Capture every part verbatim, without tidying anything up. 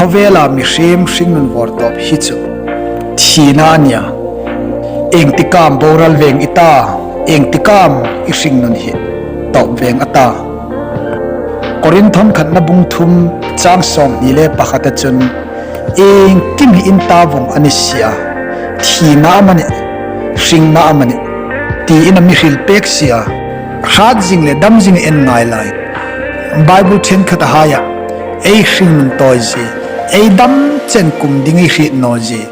Khawvela mihriem hringnun vawrtawp hi chu thina a nia. Iengtik am boral veng i ta, iengtik am i hringnun hi tawp veng a ta. Korinth khatna bung thum chang sawmhni le pakhata chun, iengkim hi in ta vong a ni si a, thina amanih, hringna amanih, tiin a mi hril pek si a. Hrat zing le dam zing ei ngai lai. Bible ṭhenkhat a haia ei hringnun tawi zie, ei dam chen kum ding ei hriet naw zie,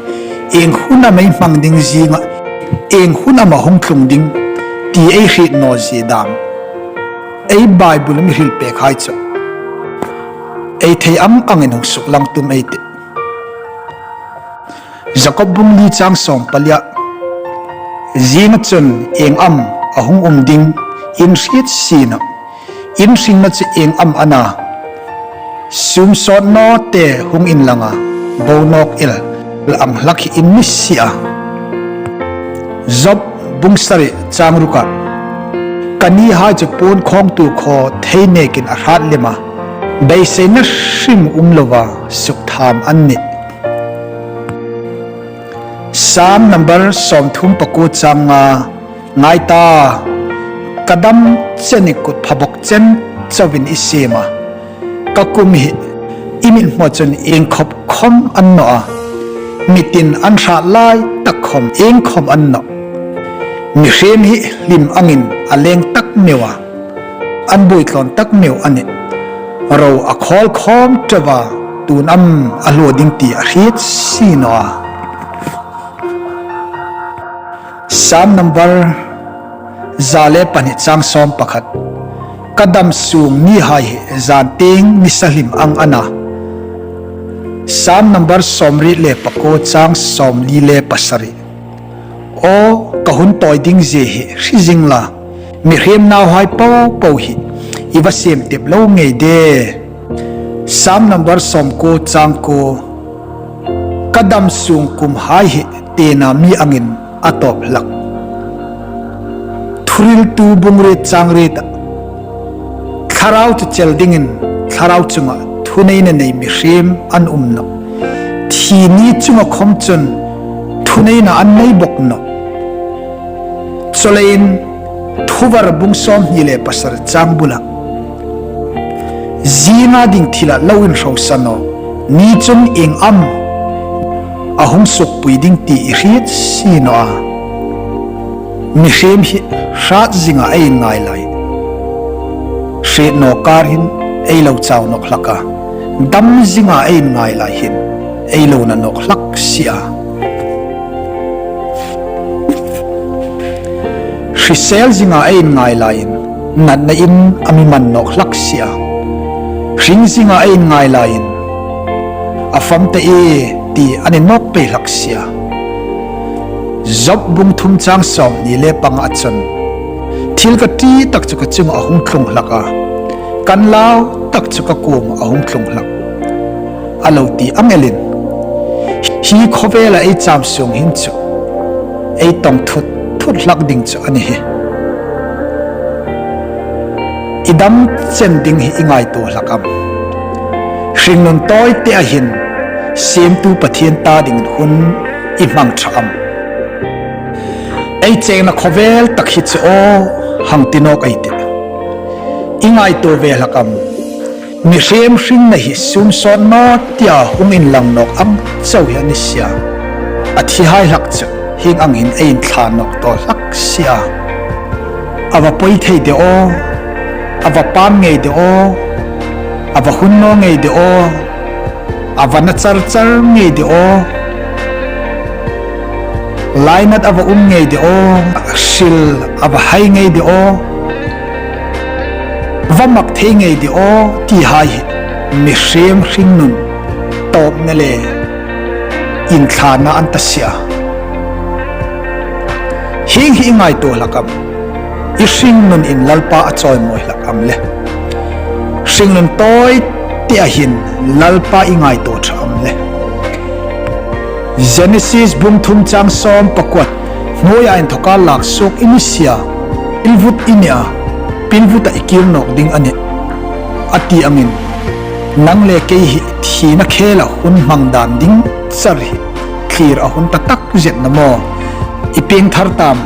ieng hun am ei hmang ding zinga, ieng hun am a hung tlung ding ti ei hriet naw zie dam ei Bible mi hril pek hai chu ei thei ang angin hung suklang tum ei tih. Jakob bung li chang sawmpali-a, zinga chun ieng am a hung um ding in hriet si nawh. In hringna chu ieng am a na? Sum sawt nawte hung inlanga, bo nawk el ang hlak hi in ni si a. Job bung sari chang ruka, ka nihai chu puon khawngtu khaw thei nekin a hrat lem a, beiseina hrim um lova suktham an nih. Sam number sawmthum pakuo chang nga, ngai ta, ka dam chenin kut phabawk chen chauin i siem a, ka kum hi i mithmuah chun iengkhawp khawm a ni naw a, mitin an hrat lai tak khawm iengkhawm a ni naw. Mihriem hi hlim angin a leng tak meu a, an buoi tlawn tak meu a nih. Ro a khawl khawm teuva tun am a hlaw ding ti a hriet si naw a. Sam number za le pahni chang sawm pakhat, ka dam sung nihai hi zan tieng nisa hlim ang a na. Sam number sawmriet le pakuo chang sawmli le pasari, aw, ka hun tawi ding zie hi hre zing la, mihriem nauhai popo hi i va siem tep lo ngei de. Sam number sawmkuo chang kuo, ka dam sung kumhai hi tena mi angin a tawp hlak. Thuhriltu bung riet chang riet, thlarau chu chel dingin thlarau chunga thuneina nei mihriem an um nawh. Thi ni chunga khawm chun thuneina an nei bawk nawh. Chuleiin Thuvar bung sawmhni le pasari chang bula, zinga ding thila lo inhrosa naw ni chun ieng am a hung sukpui ding ti i hriet si naw a. Mihriem hi hrat zinga ei ngai lai, hriet naw kar hin ei lo chau nawk hlak a, dam zinga ei ngai lai hin ei lo na nawk hlak si a. Hrisel zinga ei ngai laiin natna in a mi man nawk hlak si a. Hring zinga ei ngai laiin a fam ta e ti a ni nawk pei hlak si a. Job bung thum chang sawmhni le panga chun, thil ka ṭi tak chu ka chunga a hung tlung hlak a, kan lau tak chu ka kuoma a hung tlung hlak, a lo ti ang elin, hi khawvela ei cham sung hin chu ei tawng thut thut hlak ding chu a ni hi. I dam chen ding hi i ngaituo hlak am? Hringnun tawite a hin siemtu Pathien ta dingin hun i hmang ṭha am? Ei chengna khawvel tak hi chu aw, hang ti nawk ei tih. I ngaituo ve hlak am? Mihriem hringna hi sum sawt naw tia hung inlang nawk ang chau hi a ni si a. A thihai hlak chu hieng ang hin ei inthla nawk tawk hlak si a. A va poi thei de aw, a va pam ngei de aw, a va hun naw ngei de aw, a va na char char ngei de aw, lainat a va um ngei de aw, hril a va hai ngei de aw, va mak thei ngei de aw, tihai hi mihriem hringnun tawpna le inthlana an ta si a. Hieng hi i ngaituo hlak am? I hringnun in Lalpa a chawimawi hlak am le? Hringnun tawite a hin Lalpa i ngaituo ṭha am le? Genesis bung thum chang sawm pakuo, hnuoia inthawka lak suok i ni si a, pilvut i ni a, pilvuta i kir nawk ding a nih, a ti angin, Nang le kei hi thina khela hun hmang dan ding char hi thlir a hun ta tak zet na maw? I piengthar tam,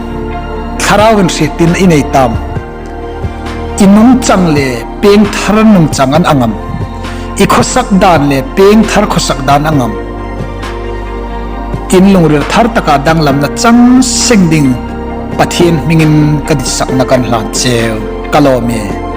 thlarau inhriettir i nei tam? I nungchang le piengthar nungchang an ang am? I khawsak dan le piengthar khawsak dan ang am? In lungril thar taka danglamna chang seng ding Pathien hmingin ka ditsakna kan hlan cheu. Ka lawm e.